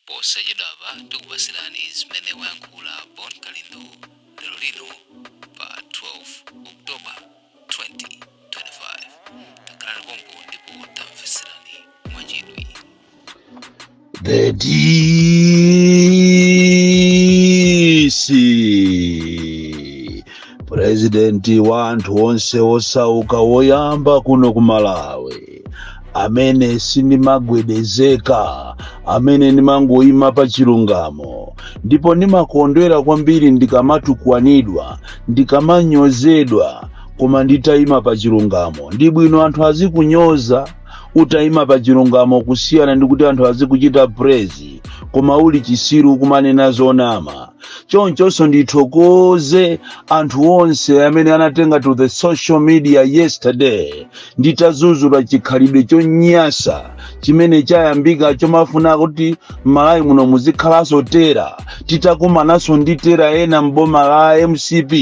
Posachedwapa tikupatsirani zimene wayankhula Bon Kalindo lero lino pa 12 October 2025. Takhalani pompo ndipo tamvetserani mwachidwi. The DC, President wa anthu onse osauka woyamba kuno ku Malawi, amene sindimagwedezeka, amene ndimangoyima pa chilungamo, ndipo ndimakondwera kwambiri ndikamatukwanidwa, ndikamanyozedwa, koma nditayima pa chilungamo. Ndi bwino anthu azikunyoza utayima pa chilungamo kusiyana ndi kuti anthu azikuchita praise koma uli chisiru kumanena zonama. Chonchonso ndithokoze anthu onse amene anatenga to the social media yesterday nditazuzula chikhalidwe chonyasa chimene chayambika chomafuna kuti m'Malawi muno muzikhalanso terror, titakumananso ndi terror ena mboma la MCP.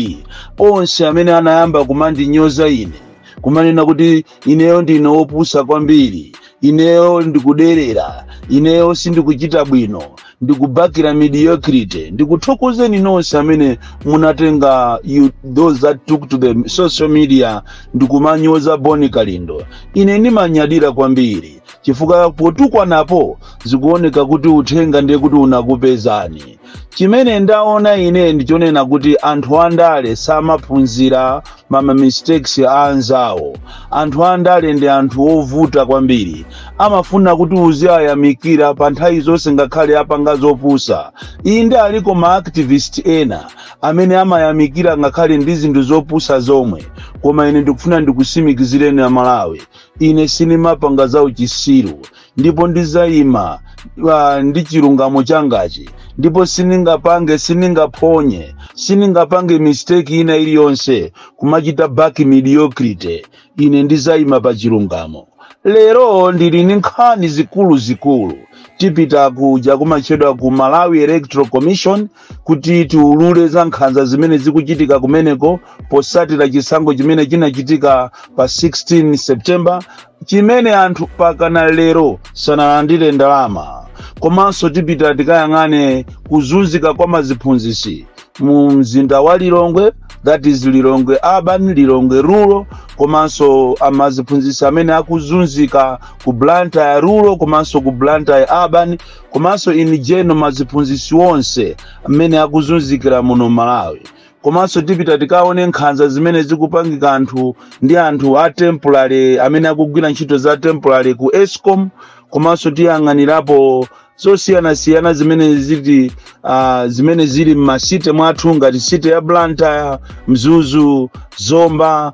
Onse amene anayamba kumandinyoza ine, kumanena kuti ineyo ndine wopusa kwambiri, ineyo ndikuderera, ineyo sindikuchita bwino, ndikubakira mediocrity, ndikuthokozeni nonse amene munatenga, you, those that took to the social media ndikumanyoza Boni Kalindo. Ine ndimanyadira kwambiri chifukwa potukwanapo zikuoneka kuti uthenga ndiye kuti unakupezani. Chimene ndaona ine ndichonena kuti anthu andale samaphunzira ma mistakes a anzawo. Anthu andale ndi anthu ovuta kwambiri, amafuna kuti uziyayamikira pa nthawi zonse ngakhale apanga zopusa. Inde, aliko ma activist ena amene amayamikira ngakhale ndi zinthu zopusa zomwe, koma ine ndikufuna ndikusimikizireni Amalawi, ine sindimapanga za uchisiru, ndipo ndizayima ndi chilungamo changachi, ndipo sindingapange, sindingaphonye, sindingapange mistake ina iliyonse kumachita back mediocrity. Ine ndizayima pa chilungamo. Lero ndili ndi nkhani zikuluzikulu. Tipita kuja kumatchedwa ku Malawi Electoral Commission kuti tiulule za nkhanza zimene zikuchitika kumeneko posatira chisankho chimene chinachitika pa 16 September, chimene anthu pakana lero sanalandire ndalama. Komanso tipita tikayang'ane kuzunzika kwa maziphunzitsi mu mzinda wa Lilongwe, that is Lilongwe Urban, Lilongwe Rural, komanso amaziphunzitsi amene akuzunzika ku Blantyre Rural komanso ku Blantyre Urban, komanso in general maziphunzitsi onse amene akuzunzikira muno Malawi. Komanso tipita tikaone nkhanza zimene zikupangika anthu ndi anthu a temporary amene akugwira ntchito za temporary ku ESCOM. Komanso tiyang'anirapo zosiyanasiyana zimene zili m'ma city mwathu ngati city ya Blantyre, Mzuzu, Zomba,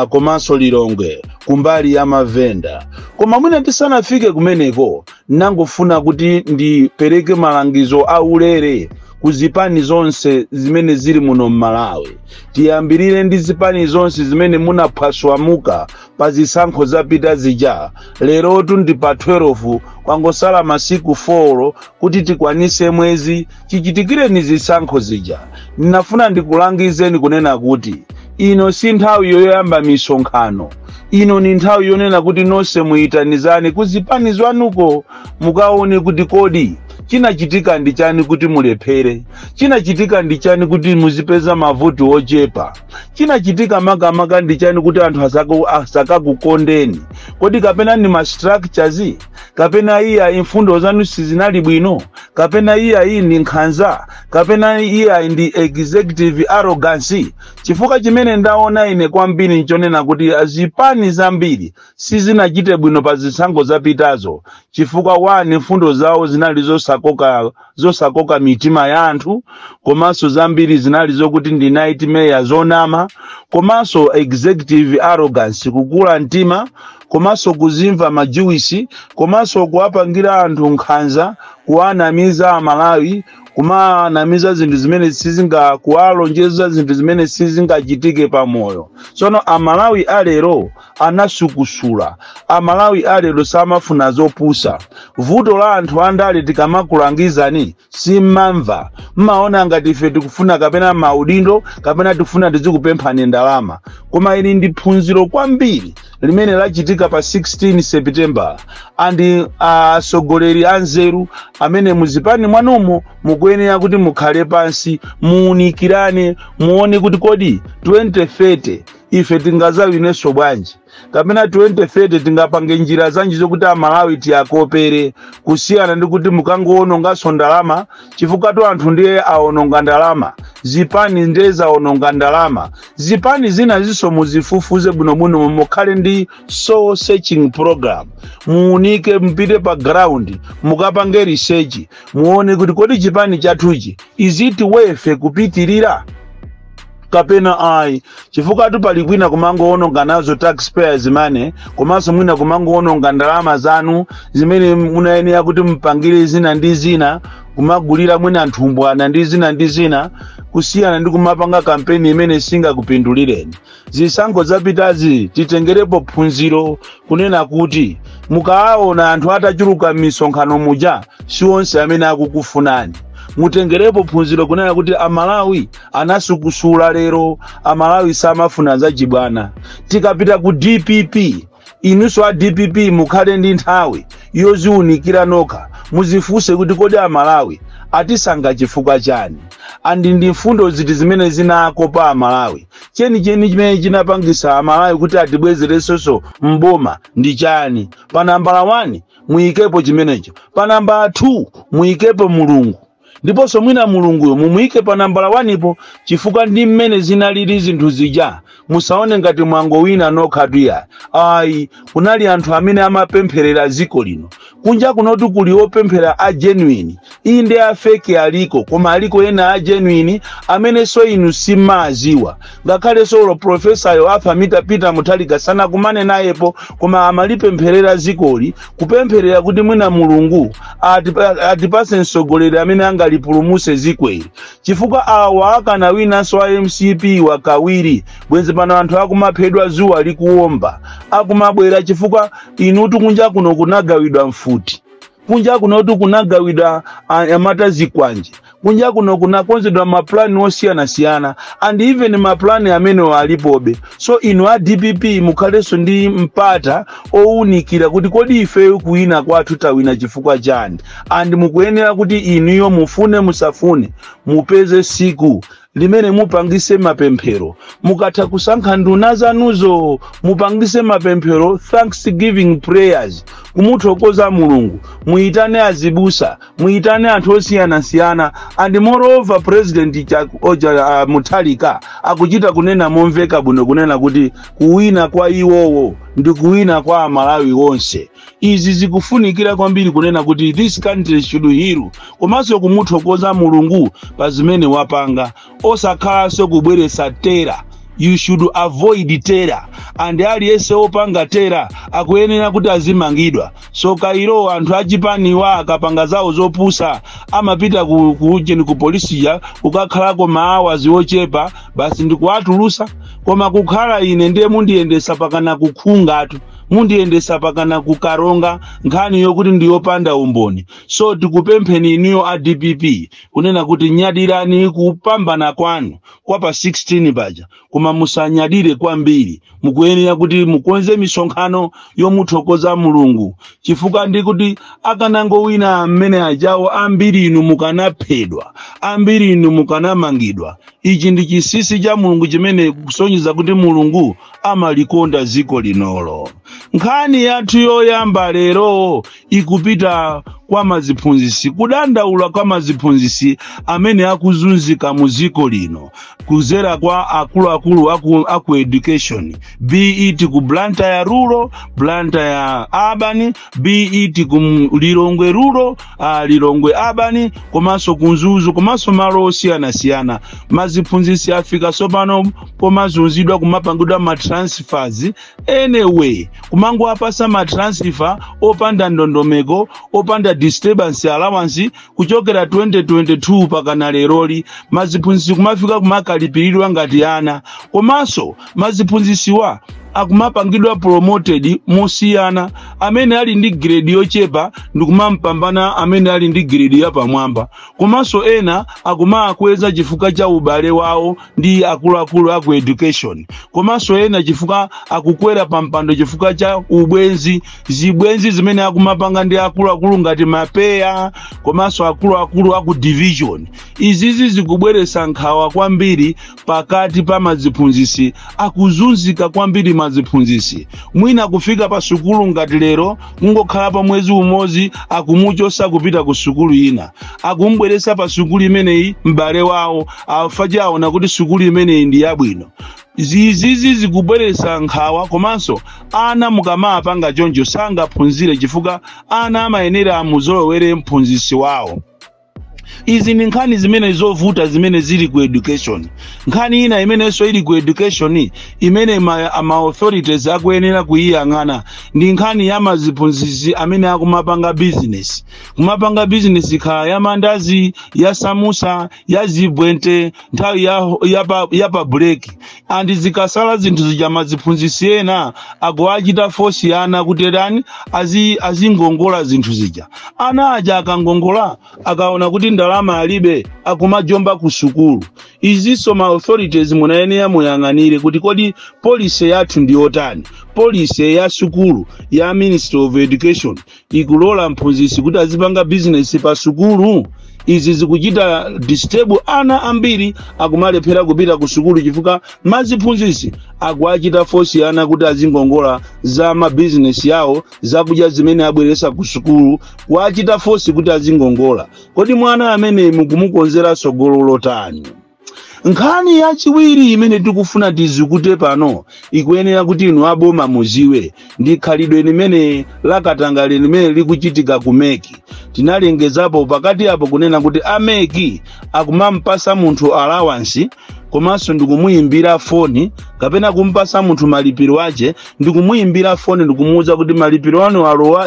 komanso Lilongwe kumbali ya mavenda. Koma mwina tisanafike kumeneko, nangofuna kuti ndipereke malangizo aulere ku zipani zonse zimene zili muno m'Malawi. Tiyambirire ndi zipani zonse zimene munaphwaswamuka pa zisankho zapita zija. Lerotu ndi pa 12, kwangosala masiku 4 kuti tikwanise mwezi chichitikireni zisankho zija. Ndinafuna ndikulangizeni kunena kuti ino si nthawi yoyamba misonkhano. Ino ni nthawi yonena kuti nonse muyitanizane ku zipani zwanuko, mukaone kuti kodi chinachitika ndi chani kuti mulephere, chinachitika ndi chani kuti muzipeza mavuto ochepa, chinachitika makamaka ndi chani kuti anthu asakakukondeni. Kodi kapena ni ma structures, kapena iya imfundo zanu sizinali bwino, kapena iya iyi ndi nkhanza, kapena iya ndi executive arrogance? Chifukwa chimene ndaona ine kwambiri nchonena kuti zipani zambiri sizinachite bwino pa zisankho zapitazo chifukwa, one, mfundo zawo zinali zosakoka mitima ya anthu, komanso zambiri zinali zokuti ndi nightmare, zonama, komanso executive arrogance, kukula mtima, komanso kuzimva majuwisi, komanso kuwapangira anthu nkhanza, kuwanamiza Amalawi, kumanamiza zinthu zimene sizinga, kuwalonjeza zinthu zimene sizingachitike pamoyo. Tsono Amalawi alero anasukusula. Amalawi alero samafuna zopusa. Vuto la anthu andale, tikamakulangizani simmamva, mmaona ngati ife tikufuna kapena maudindo kapena tikufuna tizikupemphani ndalama. Koma ili ndi phunziro kwambiri limene lachitika pa 16 September. And atsogoleri anzeru amene muzipani mwanumo, mukuyenera kuti mukhale pansi, muunikirane, muone kuti kodi 2030 ife tingazawinenso bwanji, kapena 2030 tingapange njira zanji zokuti Amalawi tiyakopere, kusiyana ndi kuti mukangoononganso ndalama, chifukwa to anthu ndiye aononga ndalama, zipani ndiye zaononga ndalama. Zipani zina zinso muzifufuze bwinobwino, mukhale ndi soul searching program, muunike, mpite pa ground, mukapange research, muone kuti kodi chipani chathuchi, is it worth kupitirira kapena ayi? Chifukwa tu pali kwina kumangoononga nazo taxpayers' money, komanso mwina kumangoononga ndalama zanu zimene munayenera kuti mpangire zina ndi zina, kumagulira mwina nthumbwana ndi zina ndi zina, kusiyana ndi kumapanga kampeni imene singakupindulireni. Zisankho zapitazi titengerepo phunziro kunena kuti mukaona anthu atachuluka m'misonkhano muja, si onse amene akukufunani. Mutengerepo phunziro kunena kuti Amalawi anasukusula lero, Amalawi samafuna zachibwana. Tikapita ku DPP, inunso a DPP mukhale ndi nthawi yoziwunikira nokha, muzifunse kuti kodi Amalawi atisankha chifukwa chani, and ndi mfundo ziti zimene zinakopa Amalawi? Chenicheni chimene chinapangisa Amalawi kuti atibwezerenso mboma ndi chani? Pa nambala 1 muyikepo chimenecho, pa nambala 2 muyikepo Mulungu, ndiponso mwina Mulunguyo mumuyike pa nambala 1 po, chifukwa ndi mmene zinalili zinthu zija, musaone ngati mwangowina nokha tuya, ayi. Kunali anthu amene amapempherera dziko lino. Kunja kunotu kuli opemphera a genuine, inde a fake aliko, koma aliko ena a genuine amenenso inu simmaziwa. Ngakhalenso ulo Profesayo Arthur Peter Mutharika sanakumane nayepo, koma amalipempherera dzikoli, kupempherera kuti mwina Mulungu atipase mtsogoleri amene angalipulumuse dziko ili, chifukwa awa akanawinanso a MCP wakawiri, bwenzi pano anthu akumaphedwa zuwa likuwomba, akumabwera, chifukwa inutu kunja kuno kunagawidwa mfuti, kunja kunotu kunagawidwa amata zikwanje, kunja kuno kunakonzedwa maplani osiyanasiyana, and even maplani amenewo alipobe. So inu a DPP mukhalenso ndi mpata owunikira kuti kodi ifeyo kuwina kwathu tawina chifukwa chani? And mukuyenera kuti inuyo, mufune musafune, mupeze siku limene mupangise mapemphero. Mukatha kusankha nduna zanuzo, mupangise mapemphero, thanksgiving prayers, kumuthokoza Mulungu, muyitane azibusa, muyitane anthu osiyanasiyana. And moreover, President oja Mutharika akuchita kunena momveka bwino kunena kuti kuwina kwa iwowo ndi kuwina kwa Amalawi onse. Izi zikufunikira kwambiri kunena kuti this country should heal, komanso kumuthokoza Mulungu pa zimene wapanga, osakhalanso kubweretsa terror. You should avoid terror, and aliyense wopanga terror akuyenera kuti azimangidwa. So kairo anthu achipaniwa akapanga zawo zopusa, amapita ku ku polisiya, kukakhalako maawazi ochepa basi ndikuwatulusa. Koma kukhala ine, ndiye mundiyendesa pakana kukhungatu, mundiyendesa pakana kukaronga, nkhani yokuti ndiyopanda umboni. So tikupempheni inuyo a DPP kunena kuti nyadirani kupambana kwanu kwa pa 16 paja, koma musanyadire kwambiri. Mukuyenera kuti mukonze misonkhano yomuthokoza Mulungu, chifukwa ndi kuti akanangowina mmene ajawo, ambiri inu mukanaphedwa, ambiri inu mukanamangidwa. Ichi ndi chinsinsi cha Mulungu chimene kusonyeza kuti Mulungu amalikonda dziko linolo. Nkhani yathu yoyamba lero ikupita kwa maziphunzisi, kudandaula kwa maziphunzisi amene akuzunzika mu dziko lino kuzera kwa akuluakulu aku education, be it ku Blantyre Rural, Blantyre Urban, be it ku Lilongwe Rural, Lilongwe Urban, komanso ku Mzuzu, komanso malo osiyanasiyana. Maziphunzisi afika sopano pomazunzidwa, kumapangidwa ma transfers anyway, kumangowapasa ma transfer opanda ndondomeko, opanda disturbance allowance. Kuchokera 2022 pakana leroli, maziphunzisi kumafika kumakalipiridwa ngati ana. Komanso maziphunzisiwa Akumapangidwa promoted mosiyana. Amene ali ndi grade yochepa ndikumampambana amene ali ndi grade yapamwamba. Komanso ena akumakweza chifukwa cha ubale wawo ndi akuluakulu aku education. Komanso ena chifukwa akukwera pa mpando chifukwa cha ubwenzi, zibwenzi zimene akumapanga ndi akuluakulu ngati ma PEA komanso akuluakulu aku division. Izizi zikubweretsa nkhawa kwambiri pakati pa maziphunzisi. Akuzunzika kwambiri maziphunzisi. Mwina kufika pa sukulu ngati lero, kungokhala pa mwezi umodzi, akumuchosa kupita ku sukulu ina, akumbweretsa pa sukulu imeneyi m'bale wawo, afache aona kuti sukulu imeneyi ndi yabwino. Zizizi zikubweretsa nkhawa. Komanso ana mukamapanga choncho sangaphunzire, chifukwa ana amayenera amuzolowere mphunzisi wawo. Izi ndi nkhani zimene zovuta zimene zili ku education. Nkhani ina imenenso ili ku education imene ma authorities akuyenera kuyiyang'ana ndi nkhani ya maziphunzisi amene akumapanga business, kumapanga business khala ya mandazi, ya samusa, ya zibwente nthawi ya pa break. And zikasala zinthu zija, maziphunzisi ena akuachita force ana kuti tani, azingongola zinthu zija. Ana aja akangongola, akaona kuti ndalama alibe, akumajomba ku sukulu. Izinso ma authorities munayenera muyang'anire kuti kodi policy yathu ndi yotani? Policy ya sukulu ya Ministry of Education ikulola mphunzitsi kuti azipanga business pa sukulu? Izi zikuchita disturb ana ambiri, akumalephera kupita ku sukulu chifukwa maziphunzitsi akuachita force ana kuti azingongola za mabizinesi yawo, zakudya zimene abweresa ku sukulu, kuachita force kuti azingongola. Kodi mwana amene mukumukonzera tsogolo lotani? Nkhani yachiwiri imene tikufuna tizikute pano, ikuyenera kuti inu aboma muziwe, ndi khalidwe limene lakatangale limene likuchitika ku MEC. Tinalengezapo pakati apo kunena kuti a MEC akumampasa munthu allowance komanso ndikumuyimbira foni, kapena kumpasa munthu malipiro ache ndikumuyimbira foni ndikumuwuza kuti malipiro anu alowa,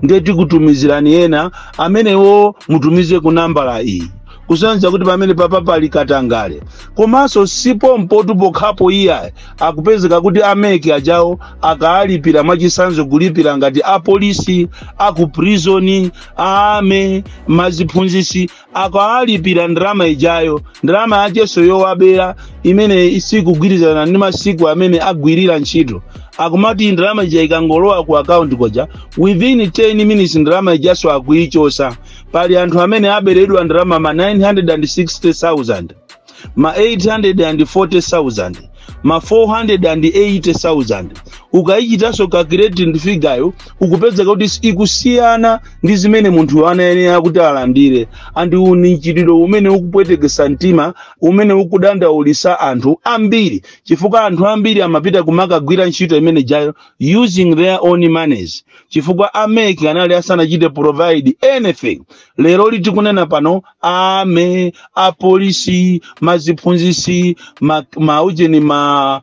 ndiye tikutumizirani ena amenewo, mutumize ku nambala iyi, kusonyeza kuti pamene papa pali katangale. Komanso sipompotu pokhapo iyayi. Akupezeka kuti a MEC ajawo akaalipira, mwachisanzo kulipira ngati apolisi, aku prison, ame maziphunzisi, akaalipira ndalama ijayo, ndalama yacheso yowabera imene isikugwirizana ndi masiku amene agwirira ntchito. Akumati ndalama ija ikangolowa ku akaunti koja, within 10 minutes ndalama ijaso akuichosa. Pali anthu amene aberedwa ndalama ma 960,000, ma 840,000, ma 480,000. Ukayichitanso calculate figure, ukupezeka kuti ikusiyana ndi zimene munthu anayenera kuti alandire. And ni mchitidwe umene ukupwetekesa mtima, umene ukudandaulisa anthu ambiri, chifukwa anthu ambiri amapita kumakagwira ntchito imene jayo using their own monies, chifukwa a MEC anali asanachite provide anything. Lero litikunena pano, ame apolisi, maziphunzisi, maujeni, ma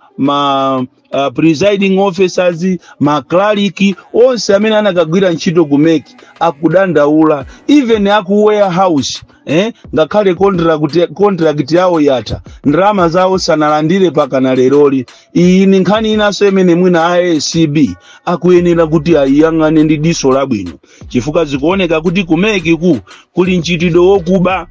presiding officers, maklariki onse amene anakagwira ntchito ku MEC akudandaula. Even aku warehouse, ngakhale contract yawo yatha, ndalama zawo sanalandire pakana leroli. Iyi ni nkhani inanso imene mwina ACB akuyenera kuti ayiyang'ane ndi diso labwino, chifukwa zikuoneka kuti ku MEC ku kuli mchitidwe wokuba,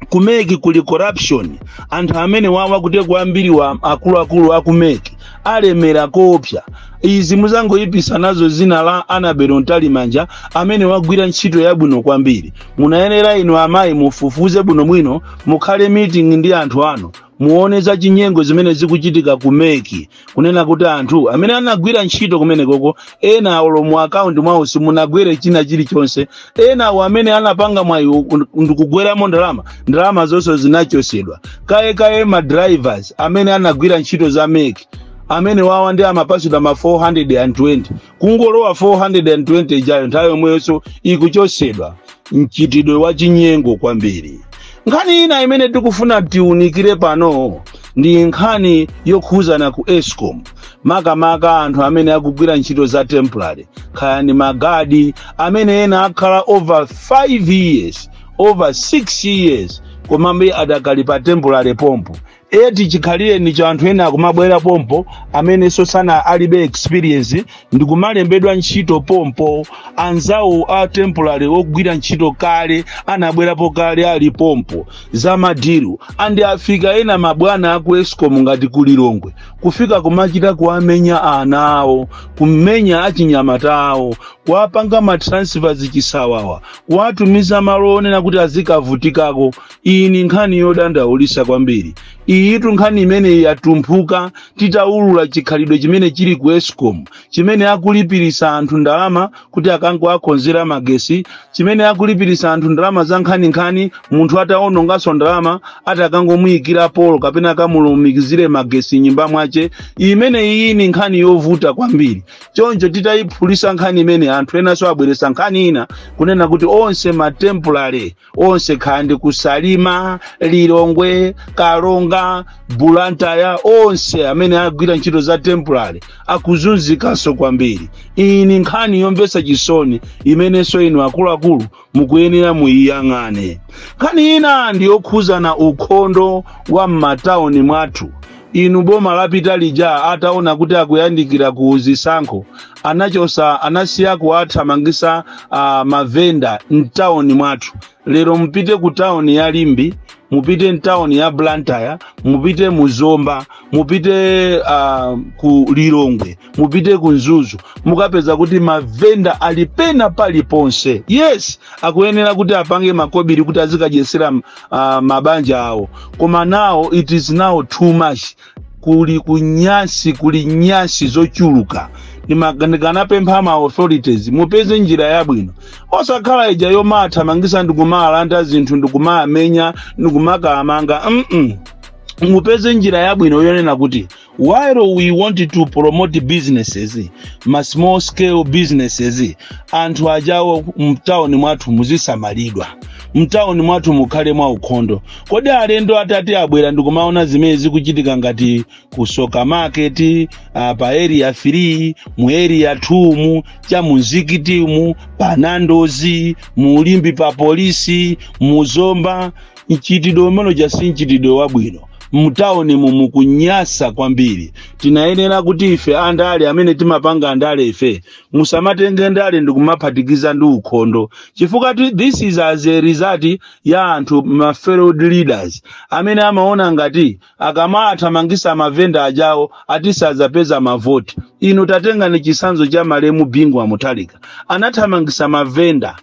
ku MEC kuli corruption. Anthu amene wawa kuti kwambiri wa akuluakulu aku MEC alemera koopsa. Izi muzangoyipisa nazo zina la Annabel Mtalimanja amene wagwira ntchito yabwino kwambiri. Munayenera inu amayi mufufuze bwinobwino, mukhale meeting ndi anthu anu, muone za chinyengo zimene zikuchitika ku MEC, kunena kuti anthu amene anagwira ntchito kumenekoko, ena olo mu akaunti mwawo simunagwere china chilichonse. Ena awo amene anapanga mwayi ndikugweramo ndalama, ndalama zonse zinachosedwa kaye kaye. Ma drivers amene anagwira ntchito za MEC amene wawa ndi amapasidwa ma 420, kungolowa 420 ijayo, nthawi yomweyonso ikuchosedwa. Mchitidwe wa chinyengo kwambiri. Nkhani ina imene tikufuna tiunikire pano ndi nkhani yokhuzana ku ESCOM, makamaka anthu amene akugwira ntchito za temporary, kaya ndi magadi amene ena akhala over 5 years, over 6 years, komabe adakali pa temporary pompo. Eti chikhalire nicho anthu ena akumabwera pompo amenenso sana alibe experience ndikumalembedwa ntchito pompo, anzawo a temporary ogwira ntchito kale anabwerapo kale ali pompo za ma deal. Andi afika ena mabwana aku ESCOM ngati kulilongwe, kufika kumachita kuwamenya ana awo, kumenya achinyamata awo, kuwapanga ma transfers chisawawa, kuwatumiza malo onena kuti azikavutikako. Iyi ni nkhani yodandaulisa kwambiri. Iyitu nkhani imene yatumphuka titaulula chikhalidwe chimene chili ku ESCOM, chimene akulipirisa anthu ndalama kuti akangoakonzera magesi, chimene akulipirisa anthu ndalama za nkhaninkhani, munthu ataononganso ndalama ati akangomuyikira pole kapena akamulumikizire magesi nyumba mwache. Imene iyi ni nkhani yovuta kwambiri. Choncho titayiphulisa nkhani imene, anthu enanso abweresa nkhani ina kunena kuti onse ma temporary onse, khandi kusalima, Lilongwe, Kalonga, Blantyre, onse amene agwira ntchito za temporary akuzunzikanso kwambiri. Iyi ni nkhani yomvetsa chisoni imenenso inu akuluakulu mukuyenera muyiyang'ane. Nkhani ina ndi yokhuzana ukhondo wa m'matawuni mwathu. Inu, boma lapita lija ataona kuti akuyandikira ku zisankho, anachosa, anasiya kuwathamangisa mavenda mtawuni mwathu. Lero mupite ku tawuni ya Limbe, mupite mtawuni ya Blantyre, mupite mu Zomba, mupite ku Lilongwe, mupite ku Mzuzu, mukapeza kuti mavenda ali pena paliponse. Yes, akuyenera kuti apange makobiri kuti azikadyesera mabanja awo, koma now it is now too much. Kuli kunyasi, kuli nyasi zochuluka. Ndikanapempha ma authorities, mupeze njira yabwino, osakhala ija yomathamangisa ndikumalanda zinthu, ndikumamenya, ndikumakamanga. Mupeze njira yabwino yonena kuti while we want to promote businesses, ma small scale businesses, anthu ajawo mtawuni mwathu muzisamalidwa, mtawuni mwathu mukhale mwa ukhondo. Kodi alendo atati abwera ndikumaona zimene zikuchitika ngati ku Soka Market, pa Area 3, mu Area 2, mu cha muzikiti mu panandozi, mu Limbe pa polisi, mu Zomba, mchitidwe umene uja si mchitidwe wabwino. Mutawuni mukunyasa kwambiri. Tinayenera kuti ife andale amene timapanga andale ife, musamatenge ndale ndikumaphatikiza ndi ukhondo, chifukwa this is as a result ya anthu ma failed leaders amene amaona ngati akamathamangisa mavenda ajawo atisazapeza mavoti. Inu, tatengani chitsanzo cha malemu Bingu wa Mutharika, anathamangisa mavenda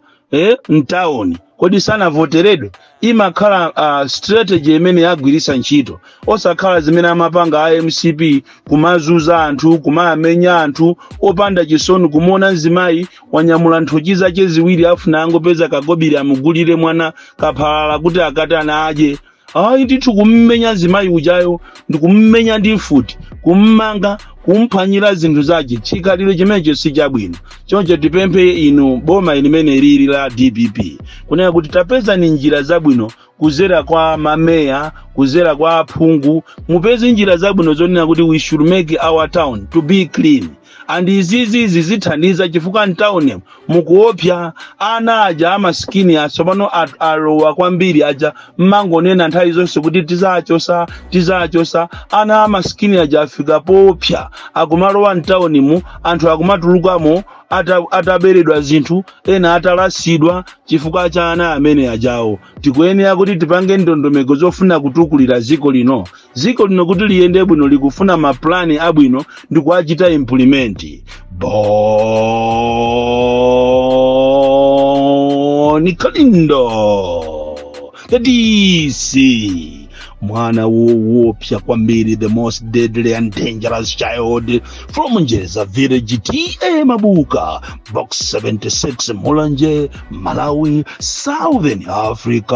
mtawuni, kodi sanavoteredwe? Imakhala strategy imene yagwirisa ntchito, osakhala zimene amapanga a MCP, kumazuza anthu, kumamenya anthu opanda chisoni, kumuona mzimayi wanyamula nthochi zace ziwiri, afuna angopeza kakobiri amugulire mwana kaphalala kuti akati ana adye. Ayi ndithu, kummenya mzimayi ujayo, ndikummenya ndi mfuti, kummanga, kumphwanyira zinthu zace. Chikhalidwe chimenecho si chabwino. Choncho tipemphe inu boma limene lili la DPP kunena kuti tapezani njira zabwino kuzera kwa mameya, kuzera kwa aphungu, mupeze njira zabwino zonena kuti we should make our town to be clean. And izizizi zithandiza chifukwa mtawuni mukuopsa. Ana aja amasikini atsopano alowa kwambiri, aja mmangonena nthawi zonse kuti tizachosa, tizachosa. Ana amasikini aja afika poopsa, akumalowa mtawunimu, anthu akumatulukamo ataberedwa zinthu, ena atalasidwa chifukwa cha ana amene ajawo. Tikuyenera kuti tipange ndondomeko zofuna kutukulira dziko lino. Dziko lino kuti liyende bwino likufuna maplani abwino ndi kuachita implement. Bon Kalindo, the DC, mwana woopsa kwambiri, the most deadly and dangerous child from Njeza village, TA Mabuka, Box 76, Mulanje, Malawi, Southern Africa.